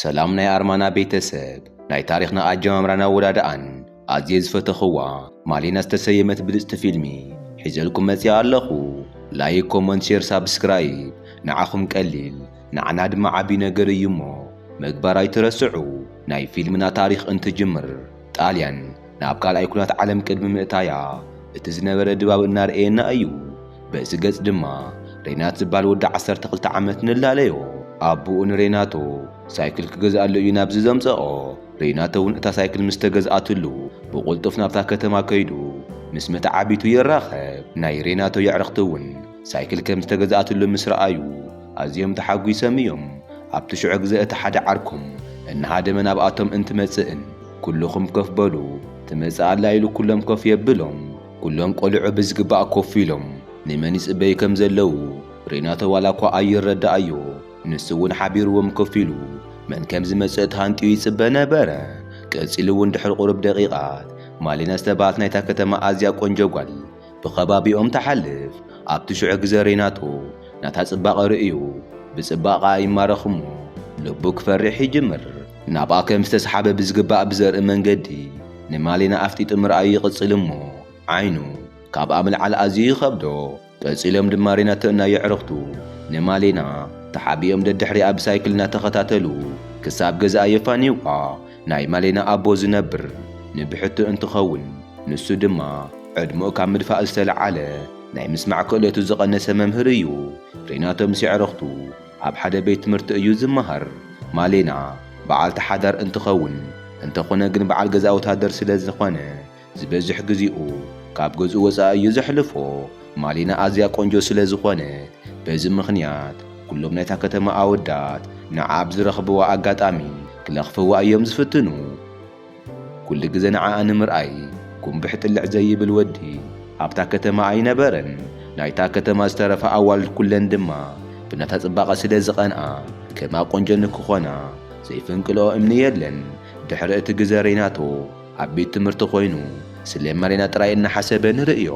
ሰላም ናይ ኣርማና ቤተሰብ፣ ናይ ታሪኽና ኣጀማምራን ኣወዳድኣን ኣዝየ ዝፈተኽዋ ማሌና ዝተሰየመት ብልጽቲ ፊልሚ ሒዘልኩም መጺኣ ኣለኹ። ላይክ፣ ኮመንት፣ ሼር፣ ሳብስክራይብ ንዓኹም ቀሊል ንዓና ድማ ዓቢ ነገር እዩ እሞ ምግባር ኣይትረስዑ። ናይ ፊልምና ታሪኽ እንትጅምር ጣልያን ናብ ካልኣይ ኩናት ዓለም ቅድሚ ምእታያ እቲ ዝነበረ ድባብ እናርኣየና እዩ። በዚ ገጽ ድማ ሬናት ዝበሃል ወዲ ዓሰርተ ክልተ ዓመት ንላለዮ። ኣቦኡ ንሬናቶ ሳይክል ክገዝኣሉ እዩ ናብዚ ዘምጸኦ። ሬናቶ እውን እታ ሳይክል ምስ ተገዝኣትሉ ብቕልጡፍ ናብታ ከተማ ከይዱ ምስ መተዓቢቱ ይራኸብ። ናይ ሬናቶ የዕርኽቲ እውን ሳይክል ከም ዝተገዝኣትሉ ምስ ረኣዩ ኣዝዮም ተሓጒሶም እዮም። ኣብቲ ሽዑ ግዜ እቲ ሓደ ዓርኮም እናሃደመ ናብኣቶም እንትመጽእን፣ "ኩልኹም ኮፍ በሉ፣ ትመጽእ ኣላ" ኢሉ ኩሎም ኮፍ የብሎም። ኩሎም ቆልዑ ብዝግባእ ኮፍ ኢሎም ንመን ይጽበዩ ከም ዘለዉ ሬናቶ ዋላ እኳ ኣይረዳኣዮ፣ ንሱ እውን ሓቢርዎም ኮፍ ኢሉ መን ከም ዝመጽእ ተሃንጥዩ ይጽበ ነበረ። ቀጺሉ እውን ድሕሪ ቁሩብ ደቂቓት ማሌና ዝተባህለት ናይታ ከተማ ኣዝያ ቆንጆ ጓል ብኸባቢኦም ትሓልፍ። ኣብቲ ሽዑ ግዜ ሬናቶ ናታ ጽባቐ ርእዩ ብጽባቐኣ ይማረኽ እሞ ልቡ ክፈርሕ ይጅምር። ናብኣ ከም ዝተስሓበ ብዝግባእ ብዘርኢ መንገዲ ንማሌና ኣፍጢጡ ምርኣዩ ይቕጽል እሞ ዓይኑ ካብኣ ምልዓል ኣዝዩ ይኸብዶ። ቀጺሎም ድማ ሬናቶ እና የዕርኽቱ ንማሌና ተሓቢኦም ደድሕሪኣ ብሳይክል እናተኸታተሉ ክሳብ ገዛኣ የፋንይዋ። ናይ ማሌና ኣቦ ዝነብር ንብሕቱ እንትኸውን፣ ንሱ ድማ ዕድመኡ ካብ ምድፋእ ዝተለዓለ ናይ ምስማዕ ክእለቱ ዝቐነሰ መምህር እዩ። ሬናቶ ምስ የዕርኽቱ ኣብ ሓደ ቤት ትምህርቲ እዩ ዝመሃር። ማሌና በዓልቲ ሓዳር እንትኸውን፣ እንተኾነ ግን በዓል ገዛ ወታደር ስለ ዝኾነ፣ ዝበዝሕ ግዜኡ ካብ ገዝኡ ወጻኢ እዩ ዘሕልፎ። ማሌና ኣዝያ ቆንጆ ስለ ዝኾነት፣ በዚ ምኽንያት ኩሎም ናይታ ከተማ ኣወዳት ንዓ ኣብ ዝረኽብዋ ኣጋጣሚ ክለኽፍዋ እዮም ዝፍትኑ። ኩሉ ግዜ ንዓኣ ንምርኣይ ኩምብሕ ጥልዕ ዘይብል ወዲ ኣብታ ከተማ ኣይነበረን። ናይታ ከተማ ዝተረፋ ኣዋልድ ኩለን ድማ ብናታ ጽባቐ ስለ ዝቐንኣ፣ ከማ ቆንጆ ንክኾና ዘይፍንቅልኦ እምኒ የለን። ድሕሪ እቲ ግዜ ሬናቶ ኣብ ቤት ትምህርቲ ኮይኑ ስለ ማሌና ጥራይ እናሓሰበ ንርእዮ።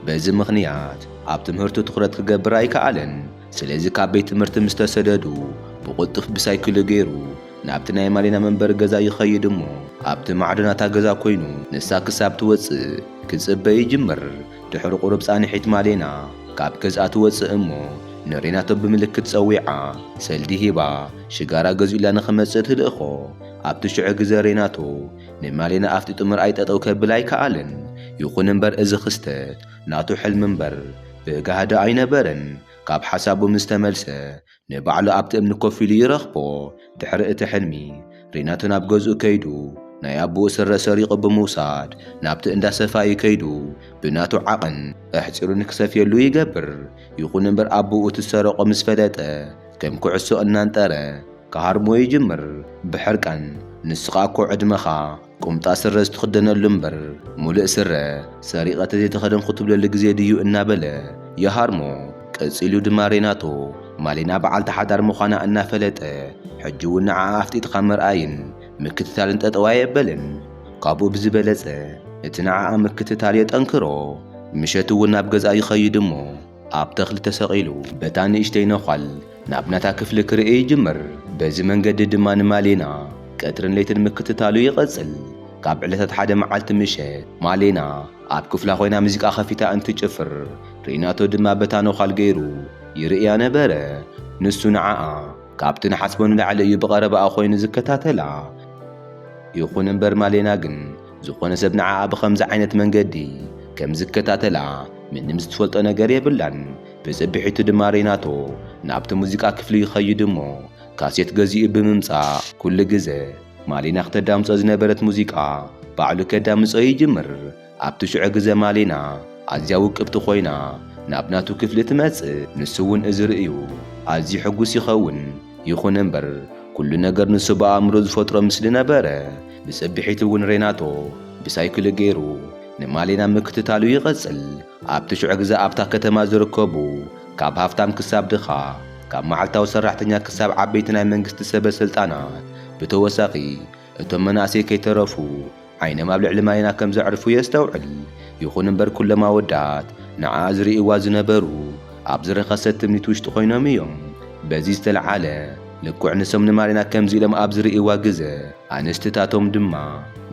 በዚ ምኽንያት ኣብ ትምህርቱ ትኹረት ክገብር ኣይከኣለን። ስለዚ ካብ ቤት ትምህርቲ ምስ ተሰደዱ ብቕልጡፍ ብሳይክሉ ገይሩ ናብቲ ናይ ማሌና መንበሪ ገዛ ይኸይድ እሞ ኣብቲ ማዕዶ ናታ ገዛ ኮይኑ ንሳ ክሳብ ትወጽእ ክጽበ ይጅምር። ድሕሪ ቁሩብ ጻንሒት ማሌና ካብ ገዝኣ ትወጽእ እሞ ንሬናቶ ብምልክት ጸዊዓ ሰልዲ ሂባ ሽጋራ ገዚኡላ ንኽመጽእ ትልእኾ። ኣብቲ ሽዑ ግዜ ሬናቶ ንማሌና ኣፍጢጡ ምርኣይ ጠጠው ከብል ኣይከኣለን። ይኹን እምበር እዚ ክስተት ናቱ ሕልሚ እምበር ብጋህዲ ኣይነበረን። ካብ ሓሳቡ ምስ ተመልሰ ንባዕሉ ኣብቲ እምኒ ኮፍ ኢሉ ይረኽቦ። ድሕሪ እቲ ሕልሚ ሬናቶ ናብ ገዝኡ ከይዱ ናይ ኣቦኡ ስረ ሰሪቑ ብምውሳድ ናብቲ እንዳ ሰፋዩ ከይዱ ብናቱ ዓቕን ኣሕጺሩ ንክሰፍየሉ ይገብር። ይኹን እምበር ኣቦኡ እቲ ዝሰረቖ ምስ ፈለጠ ከም ኩዕሶ እናንጠረ ክሃርሞ ይጅምር። ብሕርቃን፣ "ንስኻ እኮ ዕድመኻ ቁምጣ ስረ ዝትኽደነሉ እምበር ሙሉእ ስረ ሰሪቐ ተዘይተኸደንኩ ትብለሉ ግዜ ድዩ?" እናበለ ይሃርሞ። ቀጺሉ ድማ ሬናቶ ማሌና በዓልቲ ሓዳር ምዃና እናፈለጠ፣ "ሕጂ እውን ንዓኣ ኣፍጢጥካ ምርኣይን ምክትታልን ጠጠው ኣየበለን። ካብኡ ብዝበለጸ እቲ ንዓኣ ምክትታል የጠንክሮ። ምሸት እውን ናብ ገዝኣ ይኸይድ እሞ ኣብ ተኽሊ ተሰቒሉ በታ ንእሽተይ ነዃል ናብ ናታ ክፍሊ ክርኢ ይጅምር። በዚ መንገዲ ድማ ንማሌና ቀትርን ለይትን ምክትታሉ ይቐጽል። ካብ ዕለታት ሓደ መዓልቲ ምሸት ማሌና ኣብ ክፍላ ኮይና ሙዚቃ ከፊታ እንትጭፍር፣ ሬናቶ ድማ በታ ነዃል ገይሩ ይርእያ ነበረ። ንሱ ንዓኣ ካብቲ ንሓስቦ ንላዕሊ እዩ ብቐረባኣ ኮይኑ ዝከታተላ። ይኹን እምበር ማሌና ግን ዝኾነ ሰብ ንዓኣ ብኸምዚ ዓይነት መንገዲ ከም ዝከታተላ ምንም ዝትፈልጦ ነገር የብላን። ብጽብሒቱ ድማ ሬናቶ ናብቲ ሙዚቃ ክፍሊ ይኸይድ እሞ ካሴት ገዚኡ ብምምጻእ ኩሉ ግዜ ማሌና ክተዳምጾ ዝነበረት ሙዚቃ ባዕሉ ከዳምጾ ይጅምር። ኣብቲ ሽዑ ግዜ ማሌና ኣዝያ ውቅብቲ ኮይና ናብ ናቱ ክፍሊ ትመጽእ። ንሱ እውን እዚ ርእዩ ኣዝዩ ሕጉስ ይኸውን። ይኹን እምበር ኩሉ ነገር ንሱ ብኣእምሮ ዝፈጥሮ ምስሊ ነበረ። ብጽብሒቱ እውን ሬናቶ ብሳይክሉ ገይሩ ንማሌና ምክትታሉ ይቐጽል። ኣብቲ ሽዑ ግዜ ኣብታ ከተማ ዝርከቡ ካብ ሃፍታም ክሳብ ድኻ፣ ካብ መዓልታዊ ሰራሕተኛ ክሳብ ዓበይቲ ናይ መንግስቲ ሰበ ስልጣናት፣ ብተወሳኺ እቶም መናእሰይ ከይተረፉ ዓይኖም ኣብ ልዕሊ ማሌና ከም ዘዕርፉ የስተውዕል። ይኹን እምበር ኩሎም ኣወዳት ንዓኣ ዝርእይዋ ዝነበሩ ኣብ ዝረኸሰት ትምኒት ውሽጢ ኮይኖም እዮም። በዚ ዝተለዓለ ልክዕ ንሶም ንማሌና ከምዚ ኢሎም ኣብ ዝርእይዋ ግዘ፣ ኣንስትታቶም ድማ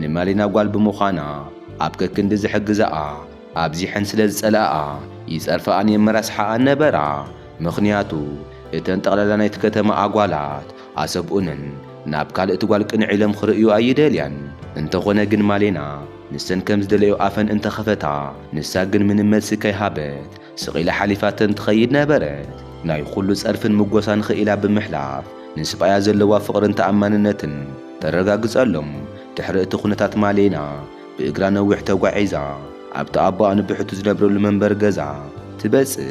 ንማሌና ጓል ብምዃና ኣብ ከክንዲ ዝሕግዛኣ ኣብዚሐን ስለ ዝጸልኣኣ ይጸርፍኣን የመራስሓኣን ነበራ። ምኽንያቱ እተን ጠቕላላ ናይቲ ከተማ ኣጓላት ኣሰብኡንን ናብ ካልእ እቲ ጓል ቅንዕ ኢሎም ክርእዩ ኣይደልያን። እንተኾነ ግን ማሌና ንሰን ከም ዝደለዮ ኣፈን እንተኸፈታ፣ ንሳ ግን ምንም መልሲ ከይሃበት ስቕ ኢላ ሓሊፋተን ትኸይድ ነበረት። ናይ ኩሉ ጸርፍን ምጎሳን ኽኢላ ብምሕላፍ ንስብኣያ ዘለዋ ፍቕርን ተኣማንነትን ተረጋግጸሎም። ድሕሪ እቲ ኩነታት ማሌና ብእግራ ነዊሕ ተጓዒዛ ኣብቲ ኣቦኣ ንብሕቱ ዝነብረሉ መንበሪ ገዛ ትበጽሕ።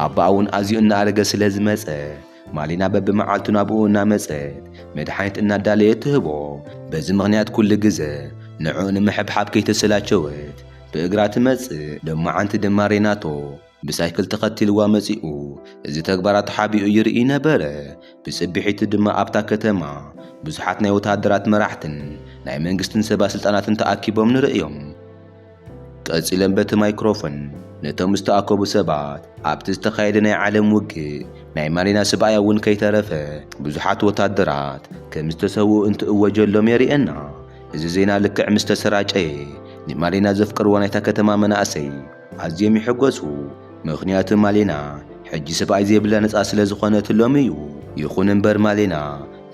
ኣቦኣ እውን ኣዝዩ እናኣረገ ስለ ዝመጸ ማሌና በብመዓልቱ ናብኡ እናመጸት መድሓኒት እናዳለየት ትህቦ። በዚ ምኽንያት ኩሉ ግዘ ንዕኡ ንምሕብሓብ ከይተሰላቸወት ብእግራ ትመጽእ። ሎማዓንቲ ድማ ሬናቶ ብሳይክል ተኸቲልዋ መጺኡ እዚ ተግባራ ተሓቢኡ ይርኢ ነበረ። ብጽብሒቱ ድማ ኣብታ ከተማ ብዙሓት ናይ ወተሃደራት መራሕትን ናይ መንግስትን ሰባ ስልጣናትን ተኣኪቦም ንርእዮም። ቀጺሎም በቲ ማይክሮፎን ነቶም ዝተኣከቡ ሰባት ኣብቲ ዝተኻየደ ናይ ዓለም ውግእ ናይ ማሌና ስብኣያ እውን ከይተረፈ ብዙሓት ወታደራት ከም ዝተሰውኡ እንትእወጀሎም የርእየና። እዚ ዜና ልክዕ ምስ ተሰራጨየ ንማሌና ዘፍቅርዋ ናይታ ከተማ መናእሰይ ኣዝዮም ይሕጎሱ። ምኽንያቱ ማሌና ሕጂ ስብኣይ ዘይብላ ነጻ ስለ ዝኾነትሎም እዩ። ይኹን እምበር ማሌና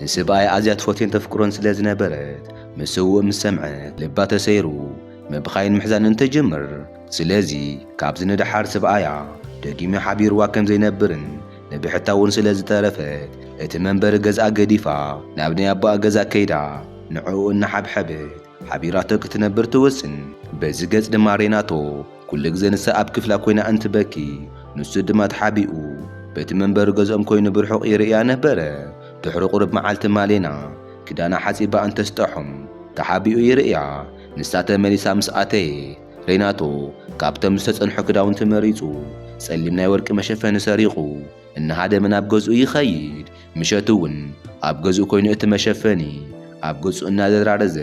ንስብኣያ ኣዝያ ትፈትዮን ተፍቅሮን ስለ ዝነበረት፣ ምስውእ ምስ ሰምዐት ልባ ተሰይሩ ምብኻይን ምሕዛንን ትጅምር። ስለዚ ካብዚ ንደሓር ስብኣያ ደጊሙ ሓቢርዋ ከም ዘይነብርን ንብሕታ እውን ስለ ዝተረፈት፣ እቲ መንበሪ ገዝኣ ገዲፋ ናብ ናይ ኣቦኣ ገዛ ከይዳ ንዕኡ እናሓብሐበት ሓቢራቶ ክትነብር ትውስን። በዚ ገጽ ድማ ሬናቶ ኩሉ ግዜ ንሳ ኣብ ክፍላ ኮይና እንትበኪ፣ ንሱ ድማ ተሓቢኡ በቲ መንበሪ ገዝኦም ኮይኑ ብርሑቕ ይርእያ ነበረ። ድሕሪ ቁሩብ መዓልቲ ማሌና ክዳና ሓጺባ እንተስጠሖም ተሓቢኡ ይርእያ። ንሳ ተመሊሳ ምስ ኣተየ፣ ሬናቶ ካብቶም ዝተጸንሑ ክዳውንቲ መሪጹ ጸሊም ናይ ወርቂ መሸፈኒ ሰሪቑ እናሃደመ ናብ ገዝኡ ይኸይድ። ምሸት እውን ኣብ ገዝኡ ኮይኑ እቲ መሸፈኒ ኣብ ገጹ እናዘራረዘ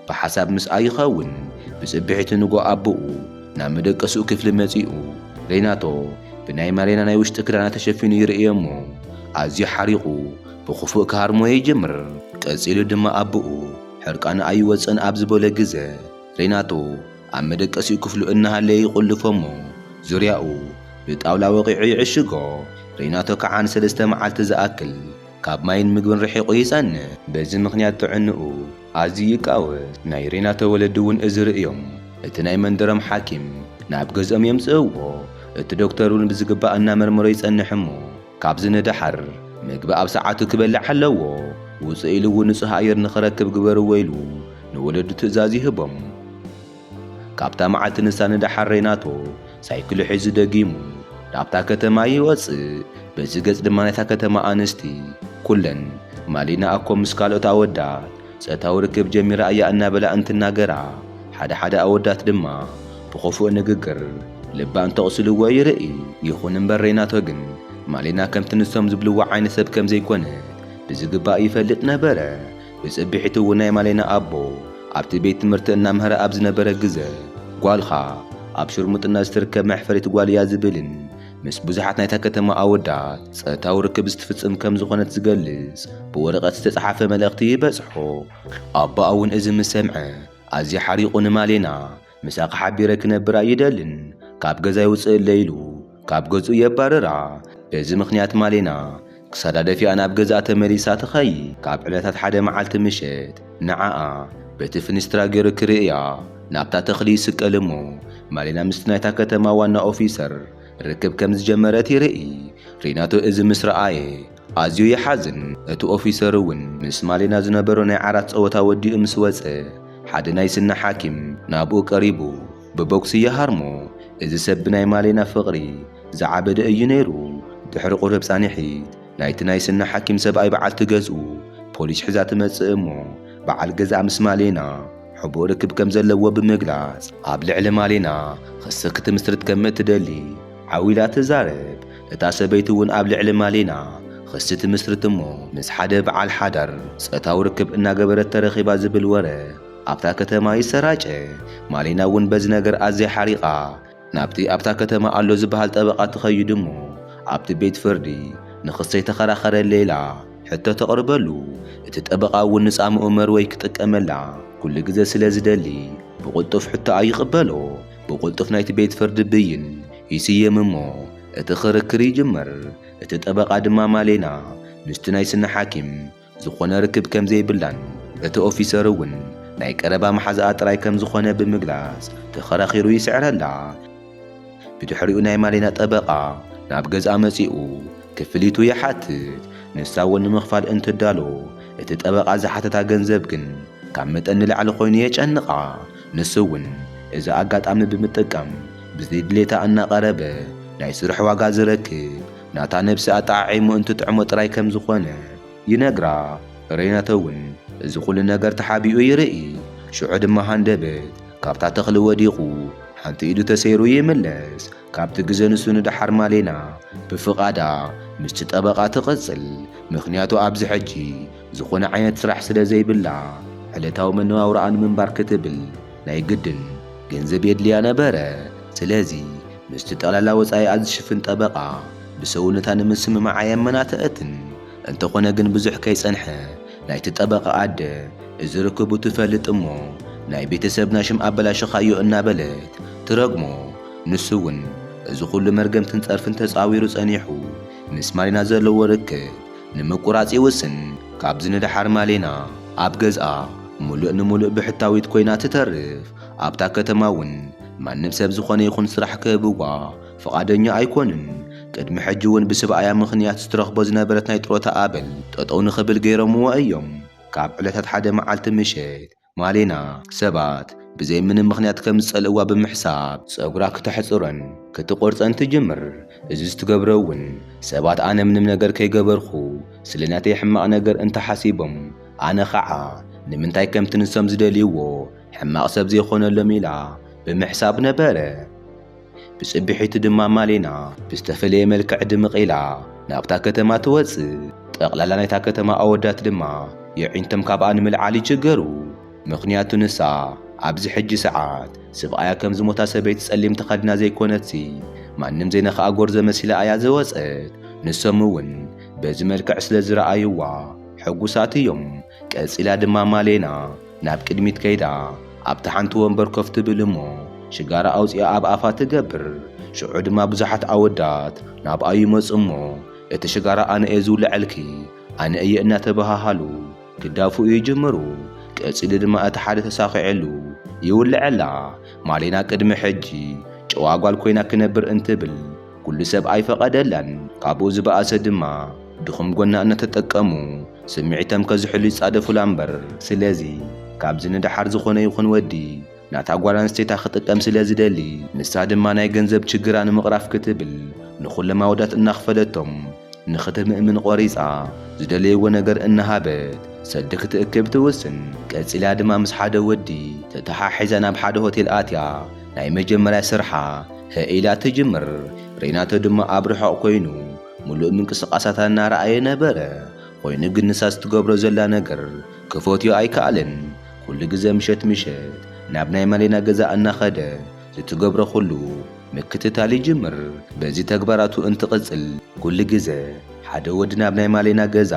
ብሓሳብ ምስኣ ይኸውን። ብጽብሒቱ ንጎ ኣቦኡ ናብ መደቀሲኡ ክፍሊ መጺኡ፣ ሬናቶ ብናይ ማሌና ናይ ውሽጢ ክዳና ተሸፊኑ ይርእዮ እሞ፣ ኣዝዩ ሓሪቑ ብኽፉእ ክሃርሞ ይጅምር። ቀጺሉ ድማ ኣቦኡ ሕርቃኑ ኣይወጽእን ኣብ ዝበሎ ግዘ፣ ሬናቶ ኣብ መደቀሲኡ ክፍሉ እናሃለየ ይቑልፎ እሞ፣ ዙርያኡ ብጣውላ ወቒዑ ይዕሽጎ። ሬናቶ ከዓ ንሰለስተ መዓልቲ ዝኣክል ካብ ማይን ምግብን ርሒቑ ይጸንሕ። በዚ ምኽንያት ጥዕንኡ ኣዝዩ ይቃወስ። ናይ ሬናቶ ወለዲ እውን እዚ ርእዮም፣ እቲ ናይ መንደሮም ሓኪም ናብ ገዝኦም የምጽእዎ። እቲ ዶክተር እውን ብዝግባእ እናመርመሮ ይጸንሕ እሞ፣ ካብዚ ንደሓር ምግቢ ኣብ ሰዓቱ ክበልዕ ኣለዎ። ውጽእ ኢሉ እውን ንጹህ ኣየር ንኽረክብ ግበርዎ ኢሉ ንወለዱ ትእዛዝ ይህቦም። ካብታ መዓልቲ ንሳ ንደሓር ሬናቶ ሳይክሉ ሒዙ ደጊሙ ናብታ ከተማ ይወጽእ። በዚ ገጽ ድማ ናይታ ከተማ ኣንስቲ ኩለን ማሊና ኣኮ ምስ ካልኦት ኣወዳት ጾታዊ ርክብ ጀሚራ እያ እናበላ እንትናገራ፣ ሓደ ሓደ ኣወዳት ድማ ብኽፉእ ንግግር ልባ እንተቕስልዎ ይርኢ። ይኹን እምበር ሬናቶ ግን ማሊና ከምቲ ንሶም ዝብልዎ ዓይነት ሰብ ከም ዘይኮነት ብዝግባእ ይፈልጥ ነበረ። ብጽብሒቱ እውን ናይ ማሌና ኣቦ ኣብቲ ቤት ትምህርቲ እናምሃረ ኣብ ዝነበረ ግዘ፣ ጓልኻ ኣብ ሽርሙጥና ዝተርከብ መሕፈሪት ጓል እያ ዝብልን ምስ ብዙሓት ናይታ ከተማ ኣወዳት ጾታዊ ርክብ ዝትፍጽም ከም ዝኾነት ዝገልጽ ብወረቐት ዝተጻሓፈ መልእኽቲ ይበጽሖ። ኣቦኣ እውን እዚ ምስ ሰምዐ ኣዝዩ ሓሪቑ ንማሌና ምሳኺ ሓቢረ ክነብር ኣይደልን፣ ካብ ገዛይ ውጽእለይ ኢሉ ካብ ገዝኡ የባርራ። በዚ ምኽንያት ማሌና ክሳዳ ደፊኣ ናብ ገዝኣ ተመሊሳ ትኸይድ። ካብ ዕለታት ሓደ መዓልቲ ምሸት ንዓኣ በቲ ፍንስትራ ገይሩ ክርእያ ናብታ ተኽሊ ይስቀል እሞ፣ ማሌና ምስቲ ናይታ ከተማ ዋና ኦፊሰር ርክብ ከም ዝጀመረት ይርኢ። ሬናቶ እዚ ምስ ረኣየ ኣዝዩ ይሓዝን። እቲ ኦፊሰር እውን ምስ ማሌና ዝነበሮ ናይ ዓራት ጸወታ ወዲኡ ምስ ወጸ፣ ሓደ ናይ ስኒ ሓኪም ናብኡ ቀሪቡ ብቦክሲ ይሃርሞ። እዚ ሰብ ብናይ ማሌና ፍቕሪ ዝዓበደ እዩ ነይሩ። ድሕሪ ቁሩብ ጻንሒት ናይቲ ናይ ስኒ ሓኪም ሰብኣይ በዓልቲ ገዝኡ ፖሊስ ሒዛ ትመጽእ እሞ፣ በዓል ገዝኣ ምስ ማሌና ሕቡእ ርክብ ከም ዘለዎ ብምግላጽ፣ ኣብ ልዕሊ ማሌና ክሲ ክትምስርት ከም እትደሊ ዓው ኢላ ትዛረብ። እታ ሰበይቲ እውን ኣብ ልዕሊ ማሌና ክሲ ትምስርት እሞ፣ ምስ ሓደ በዓል ሓዳር ጾታዊ ርክብ እናገበረት ተረኺባ ዝብል ወረ ኣብታ ከተማ ይሰራጨ። ማሌና እውን በዚ ነገር ኣዝያ ሓሪቓ ናብቲ ኣብታ ከተማ ኣሎ ዝበሃል ጠበቓ ትኸይድ እሞ፣ ኣብቲ ቤት ፍርዲ ንኽሰይ ተኸራኸረለይ ኢላ ሕቶ ተቕርበሉ። እቲ ጠበቓ እውን ንጻምኡ መርወይ ክጥቀመላ ኩሉ ግዜ ስለ ዝደሊ፣ ብቕልጡፍ ሕቶ ኣይቕበሎ። ብቕልጡፍ ናይቲ ቤት ፍርዲ ብይን ይስየም እሞ፣ እቲ ክርክር ይጅመር። እቲ ጠበቓ ድማ ማሌና ምስቲ ናይ ስኒ ሓኪም ዝኾነ ርክብ ከም ዘይብላን፣ እቲ ኦፊሰር እውን ናይ ቀረባ መሓዛኣ ጥራይ ከም ዝኾነ ብምግላጽ ተኸራኺሩ ይስዕረላ። ብድሕሪኡ ናይ ማሌና ጠበቓ ናብ ገዝኣ መጺኡ ክፍሊቱ ይሓትት። ንሳ እውን ንምኽፋል እንትዳሎ፣ እቲ ጠበቓ ዝሓተታ ገንዘብ ግን ካብ መጠን ንላዕሊ ኮይኑ የጨንቓ። ንሱ እውን እዚ ኣጋጣሚ ብምጥቃም ብዘይድሌታ እናቐረበ ናይ ስራሕ ዋጋ ዝረክብ ናታ ነብሲ ኣጠዓዒሙ እንትጥዕሞ ጥራይ ከም ዝኾነ ይነግራ። ሬናቶ እውን እዚ ኩሉ ነገር ተሓቢኡ ይርኢ። ሽዑ ድማ ሃንደበት ካብታ ተኽሊ ወዲቑ ሓንቲ ኢዱ ተሰይሩ ይምለስ። ካብቲ ግዜ ንሱ ንደሓር ማሌና ብፍቓዳ ምስቲ ጠበቓ ትቕጽል። ምኽንያቱ ኣብዚ ሕጂ ዝኾነ ዓይነት ስራሕ ስለ ዘይብላ፣ ዕለታዊ መነባብሮኣ ንምንባር ክትብል ናይ ግድን ገንዘብ የድልያ ነበረ። ስለዚ ምስቲ ጠቕላላ ወጻኢኣ ዝሽፍን ጠበቓ ብሰውነታ ንምስምማዕ ኣየመናተአትን። እንተኾነ ግን ብዙሕ ከይጸንሐ ናይቲ ጠበቓ ኣደ እዚ ርክቡ ትፈልጥ እሞ፣ ናይ ቤተሰብና ሽም ኣበላሽኻዮ እናበለት ትረግሞ። ንሱ እውን እዚ ኩሉ መርገምትን ጸርፍን ተጻዊሩ ጸኒሑ ምስ ማሌና ዘለዎ ርክብ ንምቁራጽ ይውስን። ካብዚ ንደሓር ማሌና ኣብ ገዝኣ ሙሉእ ንሙሉእ ብሕታዊት ኮይና ትተርፍ። ኣብታ ከተማ እውን ማንም ሰብ ዝኾነ ይኹን ስራሕ ክህብዋ ፍቓደኛ ኣይኮኑን። ቅድሚ ሕጂ እውን ብስብኣያ ምኽንያት ዝትረኽቦ ዝነበረት ናይ ጥሮታ ኣበል ጠጠው ንኽብል ገይሮምዎ እዮም። ካብ ዕለታት ሓደ መዓልቲ ምሸት ማሌና ሰባት ብዘይ ምንም ምኽንያት ከም ዝጸልእዋ ብምሕሳብ ጸጉራ ክተሕጽሮን ክትቆርጸን ትጅምር። እዚ ዝትገብሮ እውን ሰባት ኣነ ምንም ነገር ከይገበርኹ ስለ ናተይ ሕማቕ ነገር እንተሓሲቦም ኣነ ኸዓ ንምንታይ ከምቲ ንሶም ዝደልይዎ ሕማቕ ሰብ ዘይኾነሎም ኢላ ብምሕሳብ ነበረ። ብጽብሒቱ ድማ ማሌና ብዝተፈለየ መልክዕ ድምቕ ኢላ ናብታ ከተማ ትወጽእ። ጠቕላላ ናይታ ከተማ ኣወዳት ድማ የዒንቶም ካብኣ ንምልዓል ይችገሩ። ምኽንያቱ ንሳ ኣብዚ ሕጂ ሰዓት ስብኣያ ከም ዝሞታ ሰበይቲ ጸሊም ተኸዲና ዘይኮነትሲ ማንም ዘይነኽኣ ጎርዞ መሲላ እያ ዝወጸት። ንሶም እውን በዚ መልክዕ ስለ ዝረኣይዋ ሕጉሳት እዮም። ቀጺላ ድማ ማሌና ናብ ቅድሚት ከይዳ ኣብታ ሓንቲ ወንበር ኮፍ ትብል እሞ ሽጋራ ኣውጺኣ ኣብ ኣፋ ትገብር። ሽዑ ድማ ብዙሓት ኣወዳት ናብኣ ይመጹ እሞ እቲ ሽጋራ ኣነ እየ ዝውልዐልኪ፣ ኣነ እየ እናተበሃሃሉ ክዳፍኡ ይጅምሩ። ቀጺሉ ድማ እቲ ሓደ ተሳኺዕሉ ይውልዐላ። ማሌና ቅድሚ ሕጂ ጨዋ ጓል ኮይና ክነብር እንትብል ኩሉ ሰብ ኣይፈቐደላን። ካብኡ ዝበኣሰ ድማ ድኹም ጎና እናተጠቀሙ ስምዒቶም ከዝሕሉ ይጻደፉላ እምበር። ስለዚ ካብዚ ንደሓር ዝኾነ ይኹን ወዲ ናታ ጓል ኣንስተይታ ክጥቀም ስለ ዝደሊ፣ ንሳ ድማ ናይ ገንዘብ ችግራ ንምቕራፍ ክትብል ንኹሎም ኣወዳት እናኽፈለቶም ንኽትምእምን ቆሪጻ ዝደለይዎ ነገር እናሃበት ሰዲ ክትእክብ ትውስን። ቀጺላ ድማ ምስ ሓደ ወዲ ተተሓሒዛ ናብ ሓደ ሆቴል ኣትያ ናይ መጀመርያ ስርሓ ህእ ኢላ ትጅምር። ሬናቶ ድማ ኣብ ርሑቕ ኮይኑ ምሉእ ምንቅስቓሳታ እናረኣየ ነበረ። ኮይኑ ግን ንሳ ዝትገብሮ ዘላ ነገር ክፈትዮ ኣይከኣለን። ኩሉ ግዜ ምሸት ምሸት ናብ ናይ ማሌና ገዛ እናኸደ ዝትገብሮ ኩሉ ምክትታል ይጅምር። በዚ ተግባራቱ እንትቕጽል ኩሉ ግዜ ሓደ ወዲ ናብ ናይ ማሌና ገዛ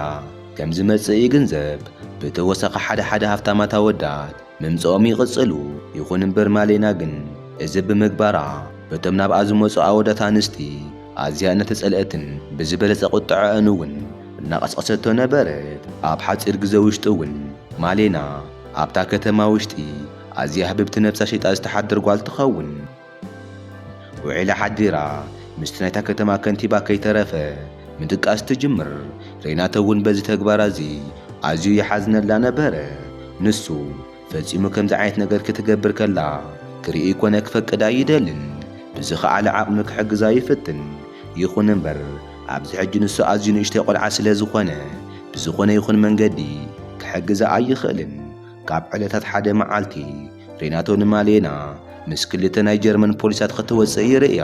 ከም ዝመጽእ ይግንዘብ። ብተወሳኺ ሓደ ሓደ ሃፍታማት ኣወዳት ምምጽኦም ይቕጽሉ። ይኹን እምበር ማሌና ግን እዚ ብምግባራ በቶም ናብኣ ዝመጹ ኣወዳት ኣንስቲ ኣዝያ እናተጸልአትን ብዝበለጸ ቁጥዐአን እውን እናቐስቀሰቶ ነበረት። ኣብ ሓጺር ግዜ ውሽጢ እውን ማሌና ኣብታ ከተማ ውሽጢ ኣዝያ ህብብቲ ነብሳ ሸይጣ ዝተሓድር ጓል ትኸውን። ውዒላ ሓዲራ ምስቲ ናይታ ከተማ ከንቲባ ከይተረፈ ምድቃስ ትጅምር። ሬናቶ እውን በዚ ተግባራ እዚ ኣዝዩ ይሓዝነላ ነበረ። ንሱ ፈጺሙ ከምዚ ዓይነት ነገር ክትገብር ከላ ክርኢ ኮነ ክፈቅድ ኣይደልን። ብዝኸኣለ ዓቕሚ ክሕግዛ ይፍትን። ይኹን እምበር ኣብዚ ሕጂ ንሱ ኣዝዩ ንእሽተይ ቆልዓ ስለ ዝኾነ ብዝኾነ ይኹን መንገዲ ክሕግዛ ኣይኽእልን። ካብ ዕለታት ሓደ መዓልቲ ሬናቶ ንማሌና ምስ ክልተ ናይ ጀርመን ፖሊሳት ክትወጽእ ይርእያ።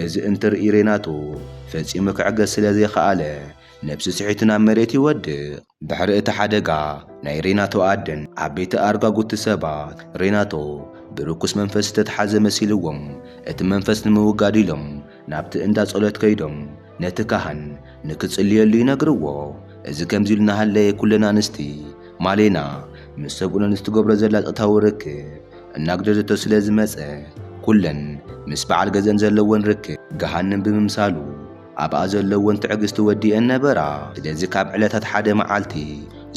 እዚ እንትርኢ ሬናቶ ፈጺሙ ክዕገስ ስለ ዘይኸኣለ ነብሱ ስሒቱ ናብ መሬት ይወድቕ። ድሕሪ እቲ ሓደጋ ናይ ሬናቶ ኣደን ዓበይቲ ኣርጋጉቲ ሰባት ሬናቶ ብርኩስ መንፈስ ዝተትሓዘ መሲልዎም እቲ መንፈስ ንምውጋድ ኢሎም ናብቲ እንዳ ጸሎት ከይዶም ነቲ ካህን ንክጽልየሉ ይነግርዎ። እዚ ከምዚ ኢሉ እናሃለየ፣ ኩለን ኣንስቲ ማሌና ምስ ሰብኡነን ዝትገብሮ ዘላ ጾታዊ ርክብ እናግደደቶ ስለ ዝመጸ፣ ኩለን ምስ በዓል ገዘን ዘለወን ርክብ ገሃነም ብምምሳሉ፣ ኣብኣ ዘለወን ትዕግስቲ ወዲአን ነበራ። ስለዚ ካብ ዕለታት ሓደ መዓልቲ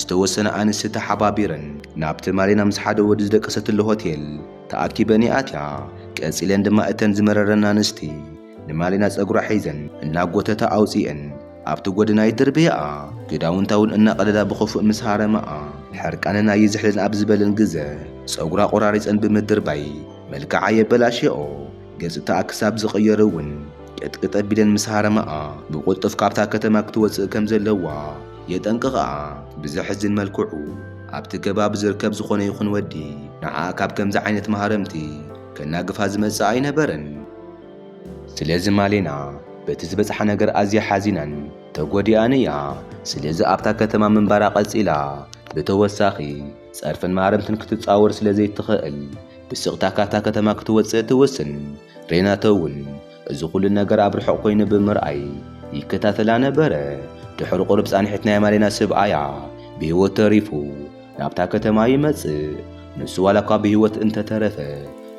ዝተወሰነ ኣንስቲ ተሓባቢረን ናብቲ ማሌና ምስ ሓደ ወዲ ዝደቀሰትሉ ሆቴል ተኣኪበን ይኣትያ። ቀጺለን ድማ እተን ዝመረረን ኣንስቲ ንማሌና ጸጉራ ሒዘን እናጎተታ ኣውጺአን ኣብቲ ጎደና ይድርብያኣ። ክዳውንታ እውን እናቐደዳ ብኽፉእ ምስ ሃረማኣ፣ ሕርቃነን ኣይዝሕልን ኣብ ዝበለን ግዘ፣ ጸጉራ ቆራሪጸን ብምድርባይ መልክዓ የበላሽኦ። ገጽታ ክሳብ ዝቕየር እውን ቅጥቅጥ ኣቢለን ምስ ሃረማኣ፣ ብቕልጡፍ ካብታ ከተማ ክትወጽእ ከም ዘለዋ የጠንቅቓ። ብዘሕዝን መልክዑ፣ ኣብቲ ከባቢ ዝርከብ ዝኾነ ይኹን ወዲ ንዓኣ ካብ ከምዚ ዓይነት ማህረምቲ ከናግፋ ዝመጽእ ኣይነበረን። ስለዚ ማሌና በቲ ዝበጽሓ ነገር ኣዝያ ሓዚናን ተጎዲኣን እያ። ስለዚ ኣብታ ከተማ ምንባራ ቀጺላ፣ ብተወሳኺ ጸርፍን ማህረምትን ክትጻወር ስለ ዘይትኽእል፣ ብስቕታ ካብታ ከተማ ክትወጽእ ትውስን። ሬናቶ እውን እዚ ኩሉ ነገር ኣብ ርሑቕ ኮይኑ ብምርኣይ ይከታተላ ነበረ። ድሕሪ ቁሩብ ጻንሒት ናይ ማሌና ስብኣያ ብህይወት ተሪፉ ናብታ ከተማ ይመጽእ። ንሱ ዋላ እኳ ብህይወት እንተተረፈ፣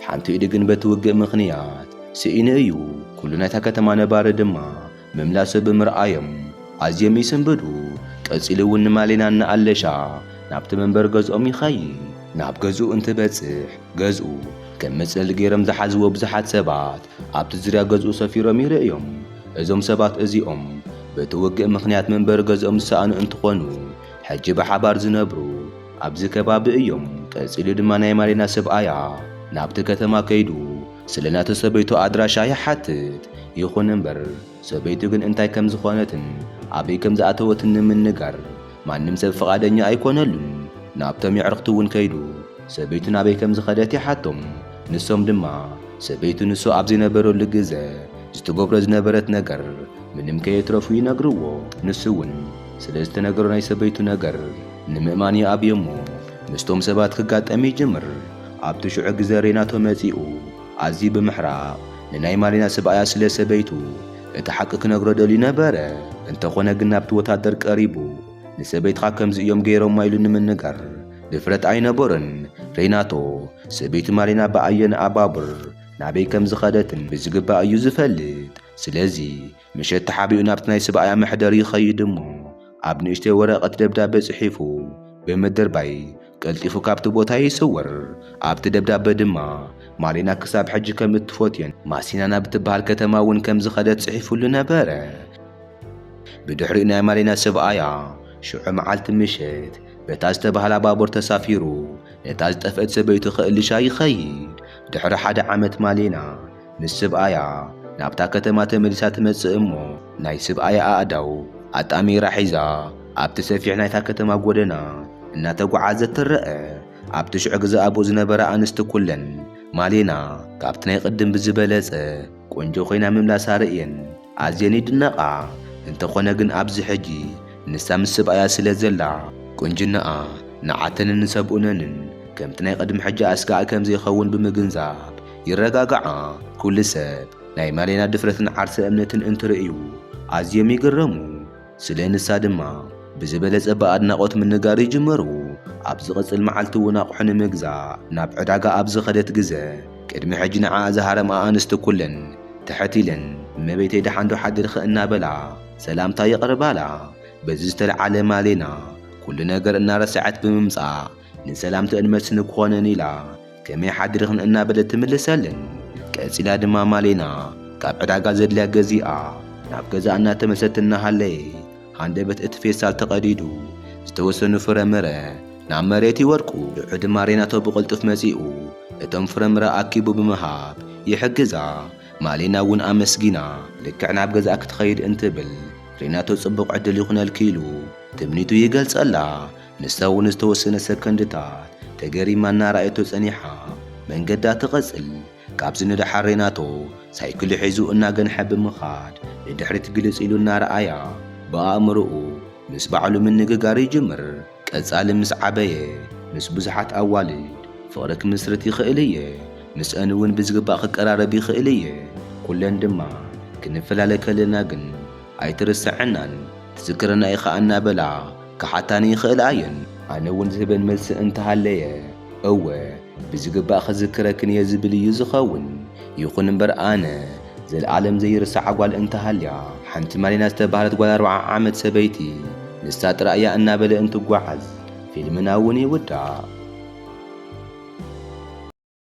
ሓንቲ ኢዱ ግን በቲ ውግእ ምኽንያት ስኢኑ እዩ። ኩሉ ናይታ ከተማ ነባሪ ድማ ምምላሱ ብምርኣዮም ኣዝዮም ይስንብዱ። ቀጺሉ እውን ንማሌና እናኣለሻ ናብቲ መንበሪ ገዝኦም ይኸይድ። ናብ ገዝኡ እንትበጽሕ፣ ገዝኡ ከም መጽለሊ ገይሮም ዝሓዝዎ ብዙሓት ሰባት ኣብቲ ዙርያ ገዝኡ ሰፊሮም ይርእዮም። እዞም ሰባት እዚኦም በቲ ውግእ ምኽንያት መንበሪ ገዝኦም ዝሰኣኑ እንትኾኑ፣ ሕጂ ብሓባር ዝነብሩ ኣብዚ ከባቢ እዮም። ቀጺሉ ድማ ናይ ማሌና ሰብኣያ ናብቲ ከተማ ከይዱ ስለ ናቱ ሰበይቱ ኣድራሻ ይሓትት። ይኹን እምበር፣ ሰበይቱ ግን እንታይ ከም ዝኾነትን ኣበይ ከም ዝኣተወትን ንምንጋር ማንም ሰብ ፍቓደኛ ኣይኮነሉን። ናብቶም የዕርኽቱ እውን ከይዱ ሰበይቱ ናበይ ከም ዝኸደት ይሓቶም። ንሶም ድማ ሰበይቱ ንሱ ኣብ ዘይነበረሉ ግዘ ዝትገብሮ ዝነበረት ነገር ምንም ከየትረፉ ይነግርዎ። ንሱ እውን ስለ ዝተነገሮ ናይ ሰበይቱ ነገር ንምእማን ይኣብዮ እሞ ምስቶም ሰባት ክጋጠም ይጅምር። ኣብቲ ሽዑ ግዘ ሬናቶ መጺኡ ኣዝዩ ብምሕራቕ ንናይ ማሌና ስብኣያ ስለ ሰበይቱ እቲ ሓቂ ክነግሮ ደልዩ ነበረ። እንተኾነ ግን ናብቲ ወታደር ቀሪቡ ንሰበይትኻ ከምዚ እዮም ገይሮማ ኢሉ ንምንጋር ድፍረት ኣይነበሮን። ሬናቶ ሰበይቱ ማሌና ብኣየንኣ ባቡር ናበይ ከም ዝኸደትን ብዝግባእ እዩ ዝፈልጥ። ስለዚ ምሸት ተሓቢኡ ናብቲ ናይ ስብኣያ መሕደሪ ይኸይድ እሞ ኣብ ንእሽተይ ወረቐት ደብዳቤ ጽሒፉ ብምድርባይ ቀልጢፉ ካብቲ ቦታ ይስወር። ኣብቲ ደብዳቤ ድማ ማሌና ክሳብ ሕጂ ከም እትፈትዮን ማሲና ናብ እትበሃል ከተማ እውን ከም ዝኸደት ጽሒፉሉ ነበረ። ብድሕሪኡ ናይ ማሌና ሰብኣያ ሽዑ መዓልቲ ምሸት በታ ዝተባህላ ባቡር ተሳፊሩ ነታ ዝጠፍአት ሰበይቱ ክእልሻ ይኸይድ። ድሕሪ ሓደ ዓመት ማሌና ምስ ስብኣያ ናብታ ከተማ ተመሊሳ ትመጽእ እሞ፣ ናይ ስብኣያ ኣእዳው ኣጣሚራ ሒዛ ኣብቲ ሰፊሕ ናይታ ከተማ ጎደና እናተጓዓዘት ትረአ። ኣብቲ ሽዑ ግዘ ኣብኡ ዝነበራ ኣንስቲ ኩለን ማሌና ካብቲ ናይ ቅድም ብዝበለጸ ቆንጆ ኮይና ምምላሳ ርእየን ኣዝየን ይድነቓ። እንተኾነ ግን ኣብዚ ሕጂ ንሳ ምስ ስብኣያ ስለ ዘላ፣ ቁንጅናኣ ንዓተንን ንሰብኡነንን ከምቲ ናይ ቅድሚ ሕጂ ኣስጋኢ ከም ዘይኸውን ብምግንዛብ ይረጋግዓ። ኩሉ ሰብ ናይ ማሌና ድፍረትን ዓርሰ እምነትን እንትርእዩ ኣዝዮም ይግረሙ። ስለ ንሳ ድማ ብዝበለጸ ብኣድናቖት ምንጋር ይጅምሩ። ኣብ ዝቕጽል መዓልቲ እውን ኣቑሑ ንምግዛእ ናብ ዕዳጋ ኣብ ዝኸደት ግዘ፣ ቅድሚ ሕጂ ንዓኣ ዝሃረማ ኣንስቲ ኩለን ትሕት ኢለን፣ "እመቤተይ፣ ደሓን ዶ ሓዲርኺ?" እናበላ ሰላምታ የቕርባላ። በዚ ዝተልዓለ ማሌና ኩሉ ነገር እናረሰዐት ብምምጻእ፣ "ንሰላምተን መስኒ ክኾነን" ኢላ፣ "ከመይ ሓዲርኽን?" እናበለት ትምልሰለን። ቀጺላ ድማ ማሌና ካብ ዕዳጋ ዘድልያ ገዚኣ ናብ ገዛ እናተመልሰት እናሃለየት፣ ሃንደበት እቲ ፌስታል ተቐዲዱ ዝተወሰኑ ፍረምረ ናብ መሬት ይወድቁ። ሽዑ ድማ ሬናቶ ብቕልጡፍ መጺኡ እቶም ፍረምረ ኣኪቡ ብምሃብ ይሕግዛ። ማሌና እውን ኣመስጊና ልክዕ ናብ ገዛኣ ክትኸይድ እንትብል፣ ሬናቶ ጽቡቕ ዕድል ይኹነልኪ ኢሉ ትምኒቱ ይገልጸላ። ንሳ እውን ዝተወሰነ ሰከንድታት ተገሪማ እናረኣየቶ ጸኒሓ መንገዳ ትቐጽል። ካብዚ ንደሓር ሬናቶ ሳይክሉ ሒዙ እናገንሐ ብምኻድ ንድሕሪት ግልጽ ኢሉ እናረኣያ ብኣእምሮኡ ምስ ባዕሉ ምንግጋር ይጅምር። ቀጻሊ ምስ ዓበየ ምስ ብዙሓት ኣዋልድ ፍቕሪ ክምስርት ይኽእል እየ፣ ምስአን እውን ብዝግባእ ክቀራረብ ይኽእል እየ። ኩለን ድማ ክንፈላለ ከለና ግን ኣይትርስዐናን፣ ዝክርና ኢኻ እናበላ ክሓታኒ ይኽእላ እየን። ኣነ እውን ዝህበን መልሲ እንተሃለየ፣ እወ፣ ብዝግባእ ክዝክረክን እየ ዝብል እዩ ዝኸውን። ይኹን እምበር ኣነ፣ ዘለኣለም ዘይርሳዓ ጓል እንተሃልያ፣ ሓንቲ ማሊና ዝተባህለት ጓል ኣርብዓ ዓመት ሰበይቲ፣ ንሳ ጥራይ እያ እናበለ እንትጓዓዝ፣ ፊልምና እውን ይውዳእ።